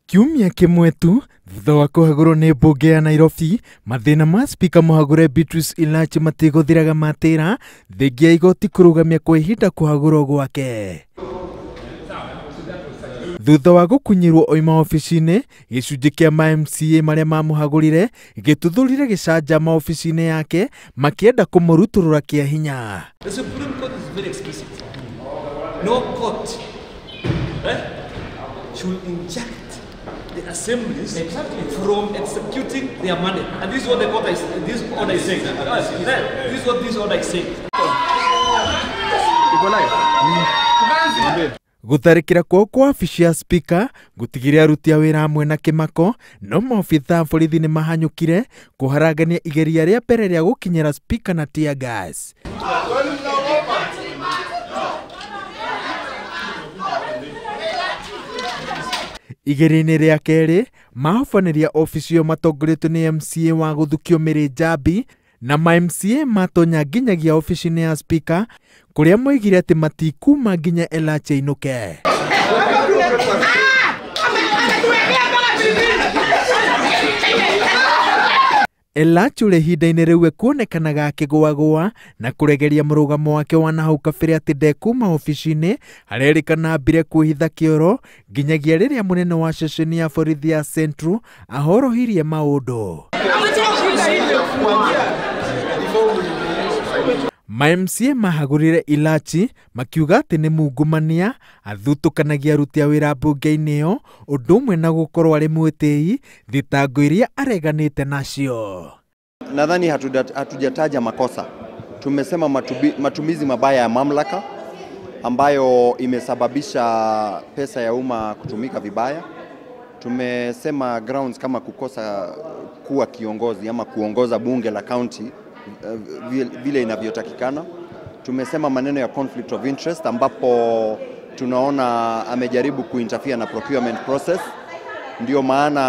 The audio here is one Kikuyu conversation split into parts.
Kiumia kĩmwe tu thutha wa kũhagũrwo nĩ mbunge ya Nairobi, mathĩna ma spika mũhagũre Beatrice Elachi matigũthiraga matĩra thengia igoti kũrũgamia kwa ihinda kũhagũrwo gwake. Thutha wa gũkunyĩrwo oima obici-inĩ, gĩcunjĩ kĩa ma MCA marĩa mamũhagũrire gĩtuthũrire gĩcanjama obici-inĩ yake makĩenda kũmũrutũrũra kĩa hinya. The Supreme Court is very explicit. No court should inject the assemblies from executing their mandate. And this is what the court is, this order is saying. This is what this order is saying. Gũtharĩkĩra kwao kwa wabici ya spika gũtigire aruti a wĩra amwe na kĩmako, no maobithaa borithi nĩ mahanyũkire kũharagania igeria rĩa mbere rĩa gũkinyĩra spika na tear gas. Igeria-inĩ rĩa kerĩ mahobanĩria obici ĩyo matongoretio nĩ MCA wa gũthukio Mary Njambi na ma MCA matonya nginyagia obici-inĩ ya spika kũrĩa moigire atĩ matikuma nginya Elachi ainũke. Elachi ũrĩa ihinda-inĩ rĩu ekuonekanaga akĩgũagũa na kũregeria mũrũgamo wake wa nahau kabere atĩ ndekuma obici-inĩ, arerĩkana ambire kwĩhitha kĩoro nginyagia rĩrĩa mũnene wa ceceni ya borithi ya Central ahorohirie maũndũ. Ma MCA mahagũrire Elachi makiuga atĩ nĩ mungumania athutũkanagia aruti a wĩra mbunge-inĩ ĩyo ũndũ ũmwe na gũkorwo arĩ mwĩtĩi thitango iria areganĩte nacio. Nadhani hatujataja makosa. Tumesema matumizi mabaya ya mamlaka ambayo imesababisha pesa ya umma kutumika vibaya. Tumesema grounds kama kukosa kuwa kiongozi ama kuongoza bunge la county vile inavyotakikana. Tumesema maneno ya conflict of interest ambapo tunaona amejaribu kuinterfere na procurement process, ndio maana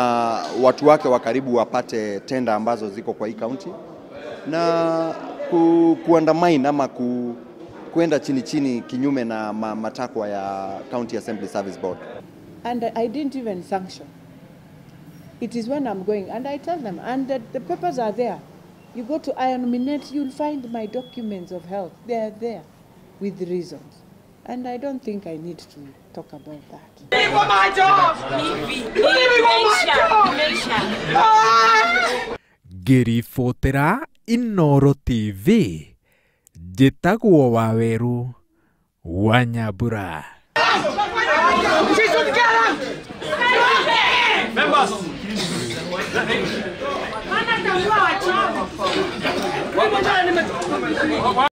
watu wake wa karibu wapate tenda ambazo ziko kwa hii county, na kuandamine ama kuenda chini chini kinyume na matakwa ya County Assembly Service Board. And I didn't even sanction. It is when I'm going and I tell them, and the papers are there. You go to I nominate, you'll find my documents of health. They are there with reasons. And I don't think I need to talk about that. Ngĩribotera Inooro TV, njĩtagwo Waweru wa Nyambura. Members.